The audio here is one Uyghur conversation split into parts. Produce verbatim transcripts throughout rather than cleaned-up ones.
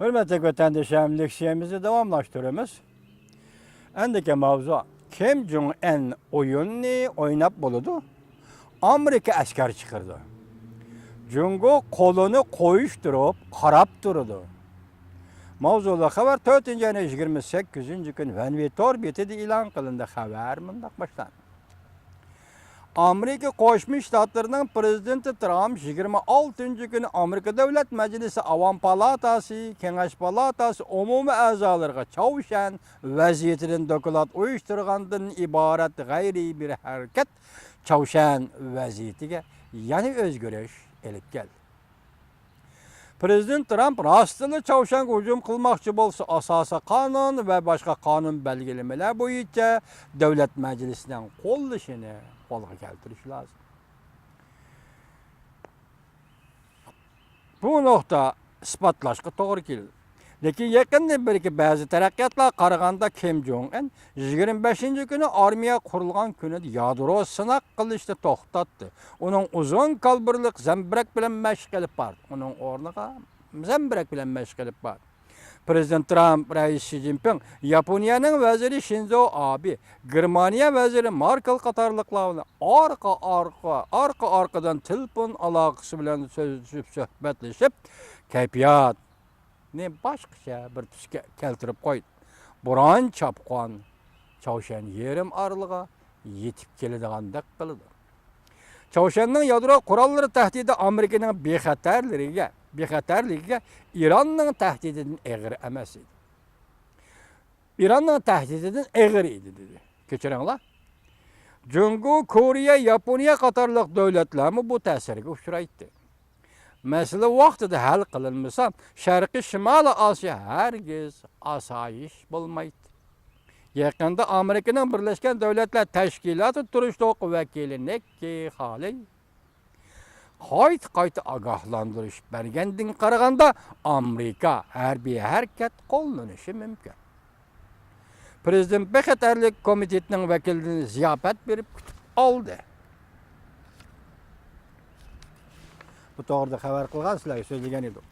ھۆرمەتلىك ۋەتەندىشىم، لېكسىيەمىزنى داۋاملاشتۇرىمىز. ئەندىكى ماۋزۇ، كىم جۇڭ ئەن ئويۇننى ئويناپ بولىدۇ. ئامېرىكا ئەسكەر چىقىرىدۇ. جۇڭگو قولىنى قويۇشتۇرۇپ قاراپ تۇرىدۇ. ماۋزۇلۇق خەۋەر تۆتىنچى ئاينىڭ يىگىرمە سەككىزىنچى كۈنى ۋەنۋې تور بېتىدە ئېلان قىلىندى. خەۋەر مۇنداق باشلاندى. ئامېرىكا قوشما شتاتلىرىنىڭ پىرېزىدېنتى ترامپ يىگىرمە ئالتىنچى كۈنى ئامېرىكا دۆلەت مەجلىسى ئاۋام پالاتاسى، كېڭەش پالاتاسى ئومۇمىي ئەزالىرىغا چاۋشيەن ۋەزىيىتىدىن دوكلات ئۇيۇشتۇرغاندىن ئىبارەت غەيرىي بىر ھەرىكەت چاۋشيەن ۋەزىيىتىگە يەنە ئۆزگىرىش ئېلىپ كەلدى. پىرېزىدېنت ترامپ راستتىنلا چاۋشيەنگە ھۇجۇم قىلماقچى بولسا، ئاساسىي قانۇن ۋە باشقا قانۇن بەلگىلىمىلەر بويىچە دۆلەت مەجلىسىنىڭ قوللىشىنى قولغا كەلتۈرۈشى لازىم. بۇ نۇقتا ئىسپاتلاشقا توغرا كېلىدۇ. لېكىن يېقىندىن بېرىكى بەزى تەرەققىياتلارغا قارىغاندا، كىم جوڭ ئىن يىگىرمە بەشىنچى كۈنى ئارمىيە قۇرۇلغان كۈنىدە يادرو سىناق قىلىشنى توختاتتى. ئۇنىڭ ئۇزۇن كالىبرلىق زەمبىرەك بىلەن مەشىق ئېلىپ باردى. ئۇنىڭ ئورنىغا زەمبىرەك بىلەن مەشىق ئېلىپ باردى. پىرېزىدېنت ترامپ، رەئىس شى جىنپىڭ، ياپونىيەنىڭ ۋەزىرى شىنزو ئابې، گېرمانىيە ۋەزىرى ماركېل قاتارلىقلار بىلەن ئارقا-ئارقا، ئارقا-ئارقىدىن تېلېفون ئالاقىسى بىلەن سۆزلىشىپ، سۆھبەتلىشىپ، كەيپىيات نى باشقىچە بىر تۈسكە كەلتۈرۈپ قويدى. بوران چاپقان چاۋشيەن يېرىم ئارىلىغا يېتىپ كېلىدىغاندەك قىلىدۇ. چاۋشيەننىڭ يادرو قوراللىرى تەھدىتى ئامېرىكىنىڭ بىخەتەرلىكىگە، بىخەتەرلىكىگە ئىراننىڭ تەھدىتىدىن ئېغىر ئەمەس ئىدى. ئىراننىڭ تەھدىتىدىن ئېغىر ئىدى، دېدى. كەچۈرۈڭلار. جۇڭگو، كورېيە، ياپونىيە قاتارلىق دۆلەتلەرمۇ بۇ تەسىرگە ئۇچرايتتى. مەسىلە ۋاقتىدا ھەل قىلىنمىسا، شەرقىي شىمالىي ئاسىيا ھەرگىز ئاسايىش بولمايتتى. يېقىندا ئامېرىكىنىڭ بىرلەشكەن دۆلەتلەر تەشكىلاتى تۇرۇشلۇق ۋەكىلى نىككى خالېي قايتا-قايتا ئاگاھلاندۇرۇش بەرگەندىن قارىغاندا، ئامېرىكا ھەربىي ھەرىكەت قوللىنىشى مۇمكىن. پىرېزىدېنت بىخەتەرلىك كومىتېتىنىڭ ۋەكىلىدىن زىياپەت بېرىپ كۈتۈپ ئالدى. بۇ توغرىدا خەۋەر قىلغان، سىلەرگە سۆزلىگەن ئىدۇق.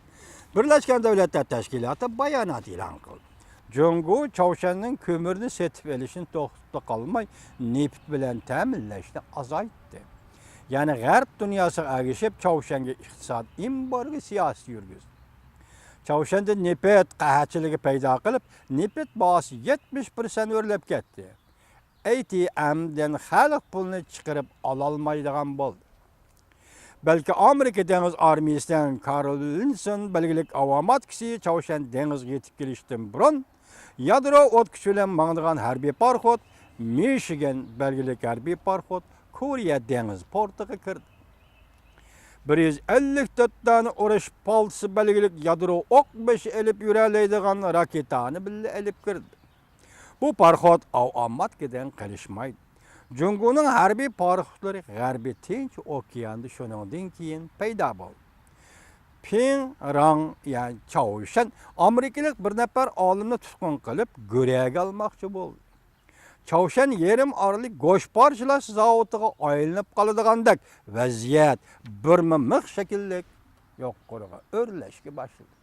بىرلەشكەن دۆلەتلەر تەشكىلاتى بايانات ئېلان قىلدى. جۇڭگو چاۋشيەننىڭ كۆمۈرنى سېتىپ ئېلىشىنى توختىتىپ قالماي، نېفىت بىلەن تەمىنلەشنى ئازايتتى. يەنى غەرب دۇنياسىغا ئەگىشىپ، چاۋشيەنگە ئىقتىساد ئېمبارگو سىياسىتى يۈرگۈزدى. چاۋشيەندە نېفىت قەھەتچىلىكى پەيدا قىلىپ، نېفىت باھاسى يەتمىش پىرسەنت ئۆرلەپ كەتتى. ئەي تى ئەم دىن خەلق پۇلىنى چىقىرىپ ئالالمايدىغان بولدى. بەلكى ئامېرىكا دېڭىز ئارمىيىسىنىڭ كارل ۋىلسون بەلگىلىك ئاۋاماتكىسى چاۋشيەن دېڭىزغا يېتىپ كېلىشتىن بۇرۇن، يادرو ئوت كۈچى بىلەن ماڭىدىغان ھەربىي پاراخوت مىشىگەن بەلگىلىك ھەربىي پاراخوت كورېيە دېڭىز پورتىغا كىردى. بىر يۈز ئەللىك تۆت دانە ئۇرۇش پالتىسى بەلگىلىك يادرو ئوق بېشى ئېلىپ يۈرەلەيدىغان راكېتانى بىللە ئېلىپ كىردى. بۇ پاراخوت ئاۋاماتكىدىن قېلىشمايدۇ. جۇڭگونىڭ ھەربىي پاراخوتلىرى غەربىي تىنچ ئوكياندا شۇنىڭدىن كېيىن پەيدا بولدى. پىڭ راڭ، يەنى چاۋشيەن، ئامېرىكىلىق بىر نەپەر ئالىمنى تۇتقۇن قىلىپ، گۆرۈگە ئالماقچى بولدى. چاۋشيەن يېرىم ئارىلى گۆش پارچىلاش زاۋۇتىغا ئايلىنىپ قالىدىغاندەك ۋەزىيەت بىرمۇ مىخ شەكىللىك يۇقىرىغا ئۆرلەشكە باشلىدى.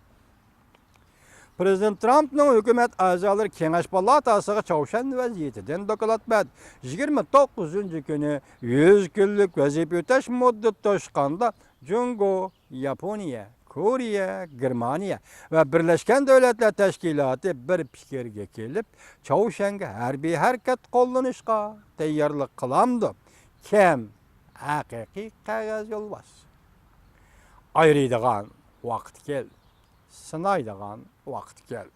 پىرېزىدېنت ترامپنىڭ ھۆكۈمەت ئەزالىرى كېڭەش پالاتاسىغا چاۋشيەن ۋەزىيىتىدىن دوكلات بەردى. يىگىرمە توققۇزىنچى كۈنى يۈز كۈنلۈك ۋەزىپە ئۆتەش مۇددىتى توشقاندا، جۇڭگو، ياپونىيە، كورېيە، گېرمانىيە ۋە بىرلەشكەن دۆلەتلەر تەشكىلاتى بىر پىكىرگە كېلىپ، چاۋشيەنگە ھەربىي ھەرىكەت قوللىنىشقا تەييارلىق قىلامدۇ؟ كىم ھەقىقىي قەغەز يولۋاس؟ ئايرىيدىغان ۋاقىت كەلدى. سىنايدىغان ۋاقىت كەلدى.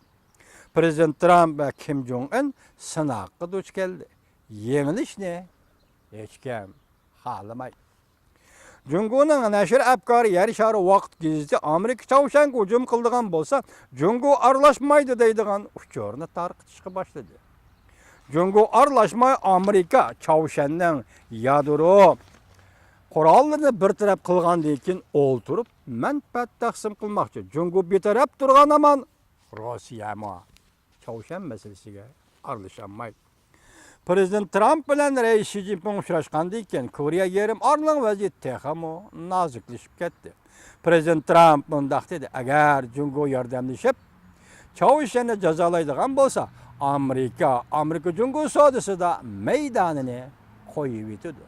پىرېزىدېنت ترامپ ۋە كىم جوڭ ئىن سىناققا دۇچ كەلدى. يېڭىلىشنى ھېچكىم خالىمايدۇ. جۇڭگونىڭ نەشر ئەپكارى يەر شارى ۋاقىت گېزىتى ئامېرىكا چاۋشيەنگە ھۇجۇم قىلىدىغان بولسا، جۇڭگو ئارىلاشمايدۇ دەيدىغان ئۇچۇرنى تارقىتىشقا باشلىدى. جۇڭگو ئارىلاشماي، ئامېرىكا چاۋشيەننىڭ يادرو قوراللىرىنى بىر تەرەپ قىلغاندىن كېيىن ئولتۇرۇپ مەنپەئەت تەقسىم قىلماقچى. جۇڭگو بىتەرەپ تۇرغان ھامان، روسىيەمۇ چاۋشيەن مەسىلىسىگە ئارىلىشالمايدۇ. پىرېزىدېنت ترامپ بىلەن رەئىس شى جىنپىڭ ئۇچراشقاندىن كېيىن، كورېيە يېرىم ئارىلىنىڭ ۋەزىيىتى تېخىمۇ نازۇكلىشىپ كەتتى. پىرېزىدېنت ترامپ مۇنداق دېدى، ئەگەر جۇڭگو ياردەملىشىپ، چاۋشيەننى جازالايدىغان بولسا، ئامېرىكا، ئامېرىكا جۇڭگو سودىسىدا مەيدانىنى قويۇۋېتىدۇ.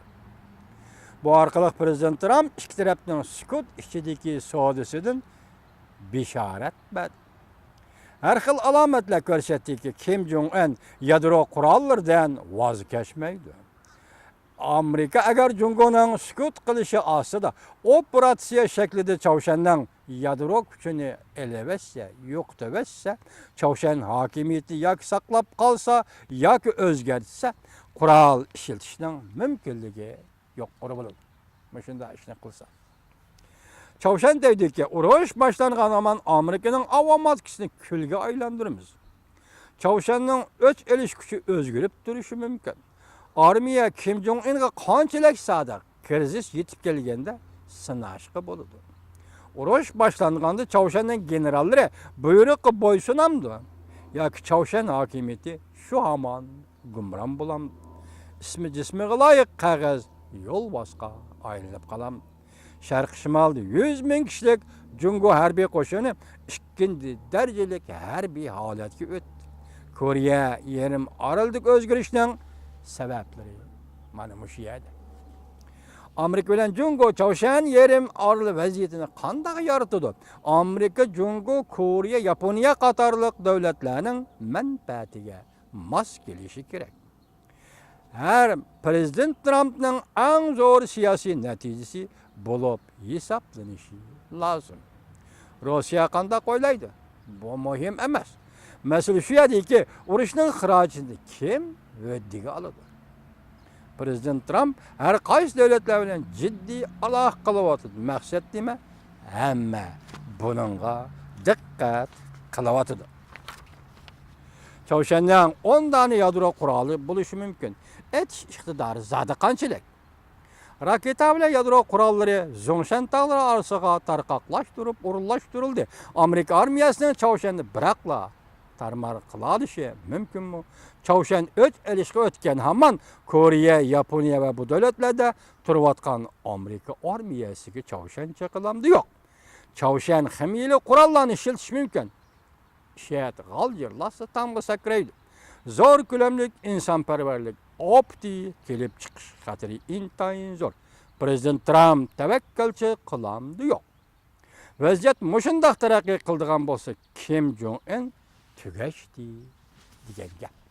بۇ ئارقىلىق پىرېزىدېنت ترامپ ئىككى تەرەپنىڭ سۈكۈت ئىچىدىكى سودىسىدىن بېشارەت بەردى. ھەر خىل ئالامەتلەر كۆرسەتتىكى، كىم جوڭ ئۇن يادرو قوراللىرىدىن ۋاز كەچمەيدۇ. ئامېرىكا ئەگەر جۇڭگونىڭ سۈكۈت قىلىشى ئاستىدا ئوپېراتسىيە شەكلىدە چاۋشيەننىڭ يادرو كۈچىنى ئېلىۋەتسە، يوقىتىۋەتسە، چاۋشيەن ھاكىمىيىتى ياكى ساقلاپ قالسا، ياكى ئۆزگەرتسە، قورال ئىشلىتىشنىڭ مۇمكىنلىكى يۇقىرى بولىدۇ. مۇشۇنداق ئىشنى قىلسا. چاۋشيەن دەيدۇكى، ئۇرۇش باشلانغان ھامان ئامېرىكىنىڭ ئاۋاماتكىسىنى كۈلگە ئايلاندۇرىمىز. چاۋشيەننىڭ ئۆچ ئېلىش كۈچى ئۆزگىرىپ تۇرۇشى مۇمكىن. ئارمىيە كىم جوڭ ئۇنغا قانچىلىك سادىق، كىرىزىس يېتىپ كەلگەندە سىناشقا بولىدۇ. ئۇرۇش باشلانغاندا چاۋشيەننىڭ گېنېراللىرى بۇيرۇققا بويسۇنامدۇ؟ ياكى چاۋشيەن ھاكىمىيىتى شۇ ھامان گۇمران بولامدۇ؟ ئىسمى جىسمىغا لايىق قەغەز يولۋاسقا ئايلىنىپ قالامدۇ؟ شەرقىي شىمالدا يۈز مىڭ كىشىلىك جۇڭگو ھەربىي قوشۇنى ئىككىنچى دەرىجىلىك ھەربىي ھالەتكە ئۆتتى. كورېيە يېرىم ئارىلىدىكى ئۆزگىرىشنىڭ سەۋەبلىرى مانا مۇشۇ يەردە. ئامېرىكا بىلەن جۇڭگو چاۋشيەن يېرىم ئارىلى ۋەزىيىتىنى قانداق يارىتىدۇ؟ ئامېرىكا، جۇڭگو، كورېيە، ياپونىيە قاتارلىق دۆلەتلەرنىڭ مەنپەئەتىگە ماس كېلىشى كېرەك. ھەر پىرېزىدېنت ترامپنىڭ ئەڭ زور سىياسىي نەتىجىسى بولۇپ ھېسابلىنىشى لازىم. روسىيە قانداق ئويلايدۇ؟ بۇ مۇھىم ئەمەس. مەسىلە شۇ يەردىكى، ئۇرۇشنىڭ خىراجىتىنى كىم ھۆددىگە ئالىدۇ؟ پىرېزىدېنت ترامپ ھەر قايسى دۆلەتلەر بىلەن جىددىي ئالاقە قىلىۋاتىدۇ. مەقسەت نېمە؟ ھەممە بۇنىڭغا دىققەت قىلىۋاتىدۇ. چاۋشيەننىڭ ئون دانە يادرو قورالى بولۇشى مۇمكىن. ئېتىش ئىقتىدارى زادى قانچىلىك؟ راكېتا بىلەن يادرو قوراللىرى زۇڭشەن تاغلىرى ئارىسىغا تارقاقلاشتۇرۇپ ئورۇنلاشتۇرۇلدى. ئامېرىكا ئارمىيەسىنىڭ چاۋشيەننى بىراقلا تارمار قىلالىشى مۇمكىنمۇ؟ چاۋشيەن ئۆچ ئېلىشقا ئۆتكەن ھامان كورېيە، ياپونىيە ۋە بۇ دۆلەتلەردە تۇرۇۋاتقان ئامېرىكا ئارمىيەسىگە چاۋشيەن چېقىلامدۇ؟ يوق. چاۋشيەن خىمىيىلىك قوراللارنى ئىشلىتىشى مۇمكىن. شەيت غالجىرلاشسا تامغا سەكرەيدۇ. زور كۆلەملىك ئىنسانپەرۋەرلىك ئاپىتى كېلىپ چىقىش خەتىرى ئىنتايىن زور. پىرېزىدېنت ترامپ تەۋەككۈلچى قىلامدۇ؟ يوق. ۋەزىيەت مۇشۇنداق تەرەققىي قىلىدىغان بولسا، كىم جوڭ ئۇن تۈگەشتى دېگەن گەپ.